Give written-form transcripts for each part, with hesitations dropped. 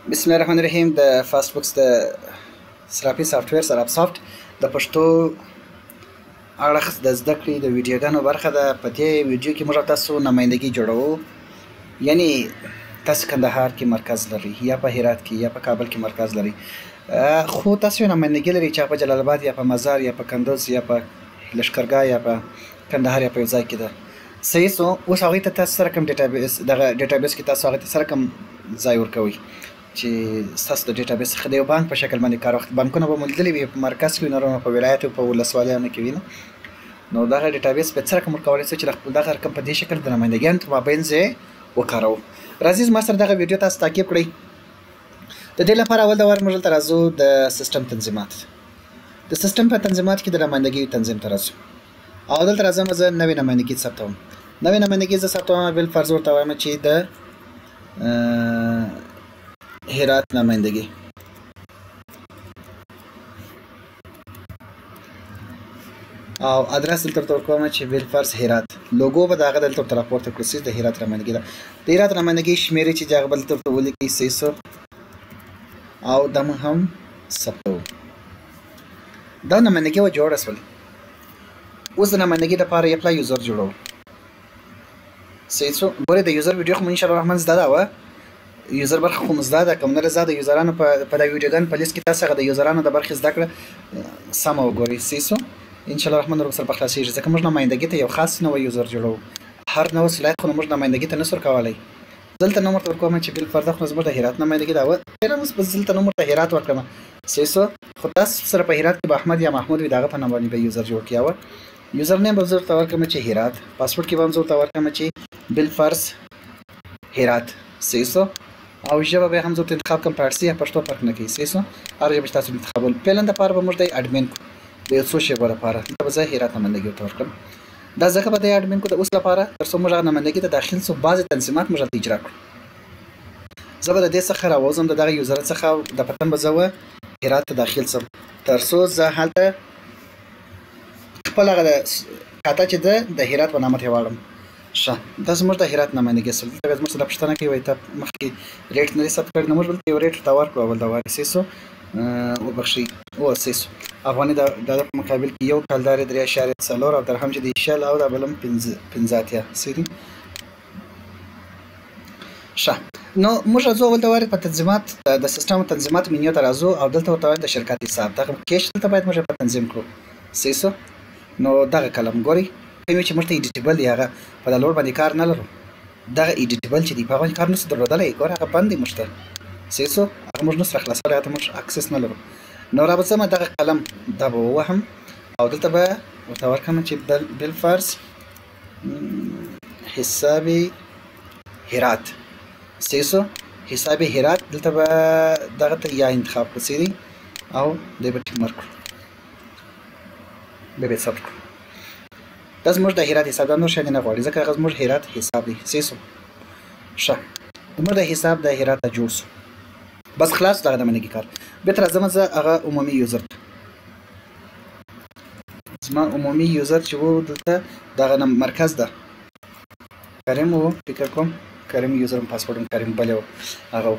بسم الله الرحمن الرحیم. د فاست بوکس د صرافي سافټویر سراب سافټ د پښتو اړخ د زده کړې د ویډیوګانو برخه ده. په دې ویډیو کې موږ تاسو نمایندګي جوړوو، یعنی تاسو کندهار کې مرکز لرئ یا په هرات کې یا په کابل کې مرکز لرئ، خو تاسو نمایندګي لرئ چې په جلال آباد یا په مزار یا په کندوز یا په لښکرګاه یا په کندهار یا په یو ځای کې ده. صحیح سو. اوس هغوی ته تاسو سره کوم ډیټابیس، دغه ډیټابیس کې تاسو هغه ته سره کوم ځای ورکوئ چې ستاسو د ډیټابیس څخه د یو بانک په شکل باندې کار واخلي. بانکونه به مو لیدلي وي، په مرکز کې وي، نور په ولایت او په ولسوالیانو کې وي. نو دغه ډیټابیس به څه رقم ورکولی شو چې د خپل دغه رقم په دې شکل د نمایندګیانو تر مابین یې وکاروو. راځئ زما سره دغه ویډیو تاسو تعقیب کړئ. د دې لپاره اول د وار موږ دلته راځو د سیستم تنظیمات. د سیستم په تنظیمات کې د نمایندګي تنظیم ته راځو او دلته راځم زه نوې نمایندګي ثبتوم. نوې نمایندګي زه ثبتوم، بل فرض ورته وایم چې د هرات نمایندګي. او ادرس دلته ورته ورکوم چې بل فرض هرات. لوګو به د هغه دلته ورته راپورته کړو چې د هرات نمایندګي ده. د هرات نمایندګي شمېرې چې هغه به دلته ورته ولیکئ. صحیح سو. او دا موږ هم ثبتوو. دا نمایندګي وه جوړه سول. اوس د نمایندګي لپاره یو پلا یوزر جوړوو. صحیح سو. ګورئ د یوزر ویډیو خو مو انشاءالله الرحمن زده ده، وه یوزر برخه خو مو زده ده، کوم نه زده د یوزرانو په دا ویډیوګان په لیست کې تاسو هغه د یوزرانو د برخې زده کړه سمه وګورئ. صحیح سو. انشاءالله الرحمن ور سره به خلاصېږي، ځکه موږ نمایندګي ته یو خاص نوی یوزر جوړوو. هر نوی صلاحیت خو موږ نمایندګي ته نه سو ورکولی. دلته نوم ورته ورکوم چې بل فرض خو زموږ د هرات نمایندګي ده، اوس به دلته نوم ورته هرات ورکړم. صحیح سو. خو تاسو سره په هرات کې به احمد یا محمود وي، د هغه په نوم باندې به یوزر جوړ کړي. اوه یوزر نیم به زه ورته ورکړم چې هرات، پاسورډ کې به هم زه ورته ورکړم چې بل فرض هرات. صحیح سو. او ژبه به هم زه ورته انتخاب کړم، فارسي یا پښتو فرق نه کوي. صحیح سو. هر ژبه چې تاسو انتخابول. فعلاً دپاره به موږ دی اډمین کړو د یو څو شېبو لپاره. دلته به زه هرات نمایندګي ورته ورکړم. دا ځکه به دی اډمین کړو د اوس لپاره تر څو موږ هغه نمایندګي ته داخل سو، بعضې تنظیمات موږ هلته اجرا کړو. زه به د دې څخه راووځم، د دغه یوزر څخه د پتن به زه وه هرات ته داخل سم، تر څو زه هلته خپل هغه کاته چې ده د هرات په نامه ترې واړم. ښه، دا زموږ د هرات نمایندګي سول. دلته بیا زموږ سره پوښتنه کوي، وایي ته مخکې ریټ نه دی ثبت کړی، نو موږ دلته یو ریټ ورته ورکړو. اول د وارې صحیح سو. وبخښئ، او صحیح سو. افغاني د ډالر په مقابل کې یو کلدارې 3.4 او درهم چې دی 20 او دا بل هم 85. صحیح دی. ښه، نو موږ راځو اول د وارې په تنظیمات، د سیستم تنظیمات مینیو ته راځو او دلته ورته وایو د شرکت حساب. دغه کیش دلته باید موږ په تنظیم کړو. صحیح سو. نو دغه قلم ګورئ کوم چې موږ ته ایډیټیبل دی، هغه په دا لوړ باندې کار نه لرو. دغه ایډیټیبل چې دی په هغه باندې کار نه سو درلودلی. ګوره هغه بند دی موږ ته. صحیح سو. هغه موږ نه سره خلاصولی، هغه ته موږ اکسس نه لرو. نو را به ځمه دغه قلم دا به ووهم او دلته به ورته ورکړم چې بالفرض حساب هرات. صحیح سو. حساب هرات دلته به دغه ته یا انتخاب کړو. صحیح دی. او دی به ټیک مارک کړو، بیا به یې ثبت کړو. دا زموږ د هرات حساب، دا نور شیان نه غواړي ځکه هغه زموږ هرات حساب دی. صحیح سو. ښه، زموږ د حساب د هرات ته جوړ سو. بس خلاص دغه د منګي کار. بیا ته راځم زه هغه عمومي یوزر ته. زما عمومي یوزر چې و دلته دغه مرکز ده، کریم و، فکر کوم کریم یوزر هم پاسورډ هم کریم بلی و هغه و.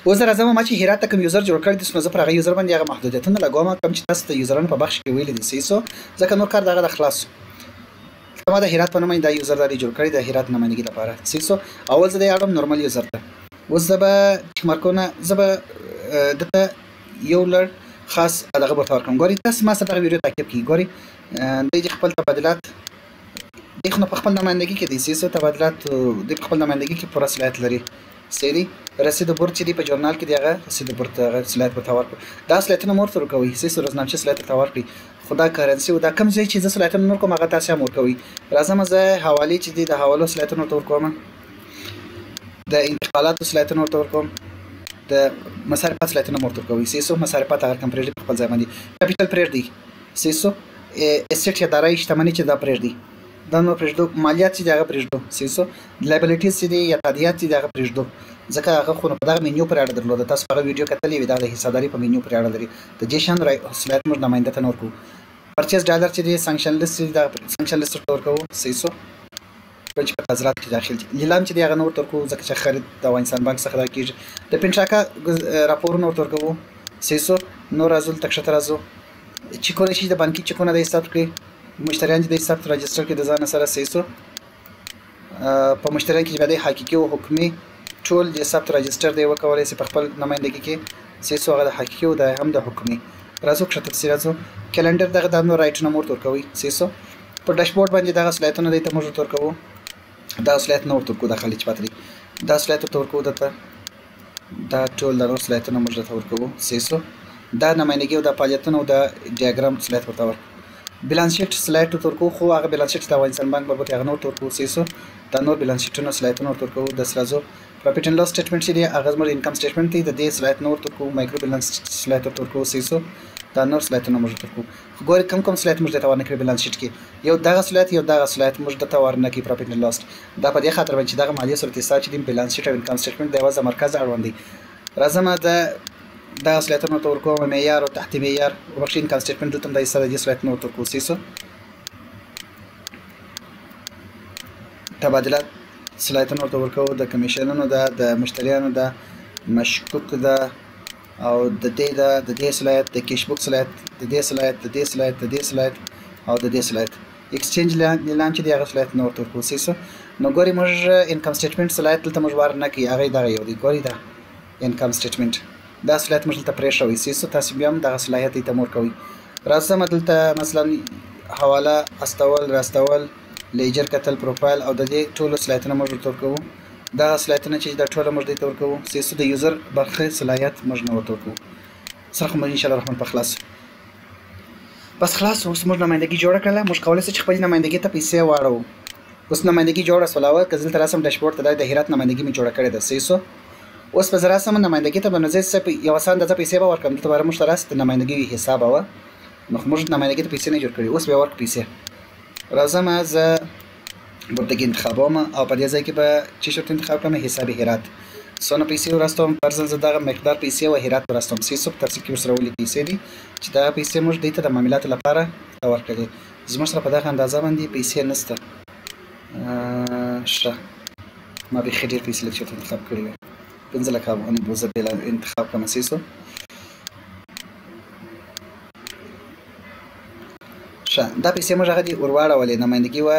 اوس زه راځم ما چې هرات ته کوم یوزر جوړ کړی دی، نو زه پر هغه یوزر باندې هغه محدودیتونه لګوم کوم چې تاسو د یوزرانو په بخش کې ویلي دي. صحیح سو. ځکه نور کار دغه د خلاص سو. ما د هرات په نوم دا یوزر داری جوړ کړی د هرات نمایندګي لپاره. صحیح سو. اول زه دی اړم نورمال یوزر ته. اوس زه به ټیک مارکونه، زه به دته یو لړ خاص دغه ورته ورکړم. ګورئ تاسو ما سره دغه ویډیو تعقیب کړئ. ګورئ دی چې خپل تبادلات دی خو په خپل نمایندګي کې دی. صحیح سو. تبادلات دی په خپل نمایندګي کې پوره صلاحیت لري. صحیح دی. رسید برد چې دی په جورنال کې دی هغه رسید برد هغه صلاحیت ورته ورکړو. دا صلاحیتونه مو ورته ورکوئ. صحیح سو. روزنامچې صلاحیت ورته ورکړئ. خو دا کرنسي او دا کوم ځای چې زه صلاحیتونه نور کوم هغه تاسې هم ورکوئ. راځم زه حوالې چې دی د حوالو صلاحیتونه ورته ورکوم، د انتقالاتو صلاحیتونه ورته ورکوم، د مصارفات صلاحیتونه هم ورته ورکوئ. صحیح سو. مصارفات هغه کم پرېږدئ په خپل ځای باندې. کپیټل پرېږدئ. صحیح سو. اسټ یا دارایي شتمني چې دا پرېږدئ، دا نور پرېږدو. مالیات چې دی هغه پرېږدو. صحیح سو. لایبلیټیز چې دی یا تادیات چې دی هغه پرېږدو، ځکه هغه خو نو په دغه مینیو پورې اړه درلوده. تاسو هغه ویډیو کتلې وي، دا د حسابداري په مینیو پورې اړه لري. د دې شیانو صلاحیت موږ نماینده ته نه ورکوو. پرچیز ډالر چې دی، سانکشن لیست چې دی، دا سانکشن لیست ورته ورکوو. صحیح سو. چې په تزرات کې داخل دي. لیلام چې دی هغه نه ورته ورکوو، ځکه چې خرید د افغانستان بانک څخه دا کېږي. د پنټراکا راپورونه ورته ورکوو. صحیح سو. نور راځو دلته کښته راځو چې کولی شي د بانکي چکونه دی ثبت کړي، مشتریان چې دی ثبت راجسټر کړي د ځانه سره. صحیح سو. په مشتریان کې چې بیا دی حقیقي او حکمي ټول د ثبت راجسټر دی وکولی شي په خپل نمایندګي کې. صحیح سو. هغه د حقیقي او د هم د حکمي. راځو کښته پسې راځو. کیلنډر دغه د نور رایټونه مو ورته ورکوي. صحیح سو. په ډشبورډ باندې دغه صلاحیتونه دی ته موږ ورته ورکوو. دا صلاحیت نه ورته ورکوو، دا خالي چې پاتې دی دا صلاحیت ورته ورکوو درته. دا ټول د نور صلاحیتونه موږ درته ورکوو. صحیح سو. دا نمایندګي او دا فعالیتونه او دا ډیاګرام صلاحیت ورته ورکوو. بیلانس شیټ صلاحیت ورته ورکوو، خو هغه بیلانس شیټ د افغانستان بانک مربوط هغه نه ورته ورکوو. صحیح سو. دا نور بیلانس شیټونه صلاحیتونه ورته ورکوو. داسې راځو پروفیټ اینډ لاس سټیټمنټ چې دی هغه زموږ انکم سټیټمنټ دی، د دې صلاحیت نه ورته ورکوو. مایکرو بیلانس صلاحیت ورته ورکوو. صحیح سو. دا نور صلاحیتونه موږ ورته ورکوو. خو ګورئ کوم کوم صلاحیت موږ درته ورنه کړي بیلانس شیټ کې، یو دغه صلاحیت یو دغه صلاحیت موږ درته ورنه کړي پروفیټ اینډ لاس. دا په دې خاطر باندې چې دغه مالي صورت حساب چې دی بیلانس شیټ او انکم سټیټمنټ د یوازې مرکز اړوند دی. راځم د دغه صلاحیتونه ورته ورکوم، معیار او تحت معیار وبخښئ انکم سټیټمنټ دلته هم د حصه د دې صلاحیتونه ورته ورکوو. صحیح سو. تبادلات صلاحیتونه ورته ورکوو، د کمیشنونو ده، د مشتریانو ده، مشکوک ده، او د دې ده، د دې صلاحیت، د کیش بوک صلاحیت، د دې صلاحیت، د دې صلاحیت، د دې صلاحیت او د دې صلاحیت. ایکسچینج لیلام چې دی هغه صلاحیت نه ورته ورکوو. صحیح سو. نو ګورئ موږ انکم سټیټمنټ صلاحیت دلته موږ ور نه کوي، هغه دغه یو دی. ګورئ دا انکم سټیټمنټ دا صلاحیت موږ دلته پرېښوئ. صحیح سو. تاسو بیا هم دغه صلاحیت دې ته مور کوئ. راځم دلته مثلا حواله استول راستول لیجر کتل پروفایل او د دې ټولو صلاحیتونه موږ ورته ورکوو. دغه صلاحیتونه چې دا ټوله موږ دې ته ورکوو. صحیح سو. د یوزر برخې صلاحیت موږ نه ورته ورکوو. سره خو موږ ان شاء الله الرحمن په خلاص بس خلاص. اوس موږ نمایندګي جوړه کړله، موږ کولی شو چې خپلې نمایندګي ته پیسې واړوو. اوس نمایندګي جوړه سوله. که زه دلته راسم ډشبورډ ته، دا د هرات نمایندګي مې جوړه کړې ده. صحیح سو. اوس به زه راسم نمایندګي ته به نو زه یوه څه اندازه پیسې به ورکړم. دلته به موږ ته راسي د نمایندګي حساب وه، نو خو موږ نمایندګي ته پیسې نه جوړ کړي. اوس به یې ورکړو پیسې. راځم زه بردګي انتخابوم او په دې ځای کې به چې شرط انتخاب کړم حساب هرات. څونه پیسې ورستوم؟ فرضاً زه دغه مقدار پیسې و هرات ورستوم. صحیح سو. په تفصیل کې ورسره ولیکئ پیسې دي چې دغه پیسې موږ دوی ته د معاملاتو لپاره ورکړلې. زموږ سره په دغه اندازه باندې پیسې نشته. ښه ما بیخي ډېر پیسې لږ چېرته انتخاب کړې وې، 5 لکه افغانۍ به زه بېلا انتخاب کړم. صحیح سو. ښه دا پیسې موږ هغه دي ورواړولې، نمایندګي وه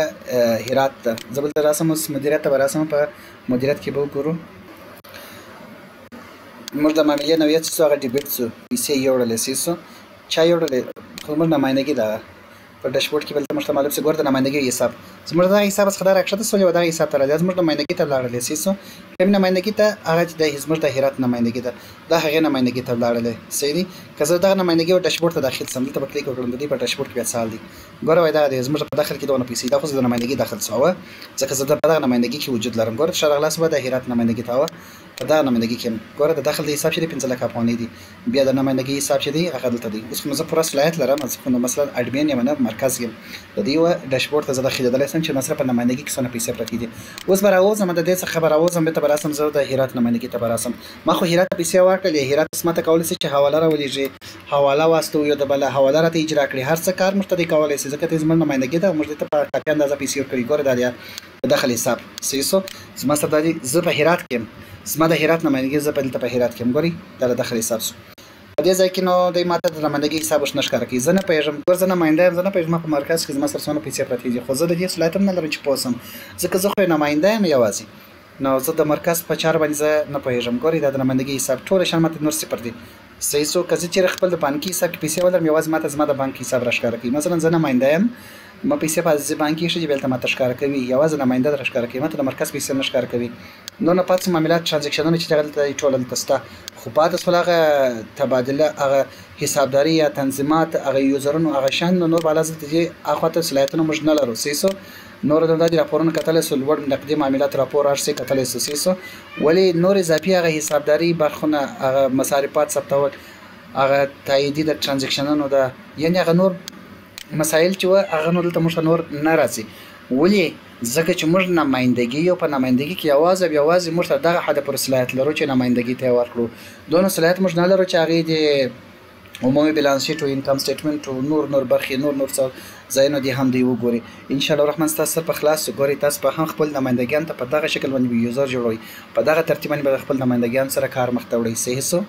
هرات ته. زه بل ته راسم اوس مدیریت ته به راسم، په مدیریت کې به وګورو موږ د معاملې نوعیت څه سو، هغه ډیبټ سو، پیسې یوړلې. صحیح سو. چا یوړلې؟ خو زموږ نمایندګي ده. په ډشبورډ کې بل ته موږ ته معلوم سي. ګوره د نمایندګي حساب زموږ دغه حساب څخه دا راکښته سول، یوه دغه حساب ته راځي، زموږ نمایندګي ته ولاړلې. صحیح سو. کومې نمایندګي ته؟ هغه چې د زموږ د هرات نمایندګي ده، دا هغې نمایندګي ته ولاړلې. صحیح دی. که زه دغه نمایندګي او ډشبورډ ته داخل سم، دلته به کلیک وکړم، د دې په ډشبورډ کې بیا څه حال دی. ګوره وایي دغه دی زموږ په داخل کې دونه پیسې، دا خو زه د نمایندګي داخل سوه، ځکه زه په دغه نمایندګي کې وجود لرم. ګوره ښه راغلاست وه د هرات نمایندګي ته وه، په دغه نمایندګي کې یم. ګوره د داخل د حساب چې دی 5 لکه افغانۍ دي، بیا د نمایندګي حساب چې دی هغه دلته دی. اوس خو نو زه پوره صلاحیت لرم، زه خو نو مثلا اډمین یم، نه مرکز یم. د دې یوه ډشبورډ ته زه داخلېدلی سم چې ما سره په نمایندګي کې څونه پیسې پرتې دي. اوس به راووځم د دې څخه به راووځم، بېرته به راسم زه د هرات نمایندګي ته به راسم. ما خو هرات ته پیسې ورکړلې، هرات اوس ما ته کولی سي چې حواله راولېږي، حواله واستوو، یو د بله حواله راته اجرا کړي، هر څه کار موږ ته دی کولی سي، ځکه ته زموږ نمایندګي ده او موږ دې ته په کافي اندازه پیسې ورکړي. ګوره دا دی د دخل حساب. صحیح سو. زما سره دا دی، زه په هرات کې یم، زما د هرات نمایندګي، زه په دلته په هرات کې یم. ګورئ دا د دخل حساب سو. په دې ځای کې نو دی ماته د نمایندګي حساب اوس نه ښکاره کوي. زه نه پوهېږم، ګور زه نماینده یم، زه نه پوهېږم ما په مرکز کې زما سره څونه پیسې پرتې دي، خو زه د دې صلاحیت هم نه لرم چې پوه سم، ځکه زه خو یې نماینده یم یوازې، نو زه د مرکز په چارو باندې زه نه پوهېږم. ګورئ دا د نمایندګي حساب ټول شیان ماته نور صفر دي. صحیح سو. که زه چېرې خپل د بانکي حساب کې پیسې ولرم، یوازې ماته زما د بانک حساب راښکاره کوي. مثلا زه نماینده یم، ما پیسې په عزیزي بانک کې ایښي دي، بیا هلته ماته ښکاره کوي، یوازې نماینده راښکاره کوي، ماته د مرکز پیسې نه ښکاره کوي. نور نو پاتې معاملات ترانزکشنونه چې دلته ټول دلته شته، خو پاتې سول هغه تبادله، هغه حسابداري یا تنظیمات، هغه یوزرونو هغه شیان، نو نور به الله دلته دې اخوا ته صلاحیتونه موږ نه لرو. صحیح سو. نور دا د راپورونه کتلی سو، لوړ نقدي معاملات راپور هر څه کتلی سو. صحیح سو. ولې نور اضافي هغه حسابداري برخونه، هغه مصارفات ثبتول، هغه تاییدي د ترانزکشنونو ده، یعنې هغه نور مسایل چې وه هغه نور دلته موږ ته نور نه راځي. ولې؟ ځکه چې موږ نمایندګي یو، په نمایندګي کې یوازې او یوازې موږ ته دغه حد پورې صلاحیت لرو چې نمایندګي ته یې ورکړو. دونه صلاحیت موږ نه لرو چې هغې دې عمومي بیلانس شیټ او انکم سټیټمنټ او نور نور برخې، نور نور څه ځایونه دي هم دی وګوري. ان شاء الله الرحمن ستاسو سر په خلاص. ګوري، تاسو به هم خپل نمایندګیان ته په دغه شکل باندې یوزر جوړوي، په دغه ترتیب باندې به خپل نمایندګیان سره کار مخته وړي. صحیح سو؟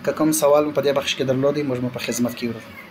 که کوم سوال مو په دې بخش کې درلودی، موږ مو په خدمت کې یو.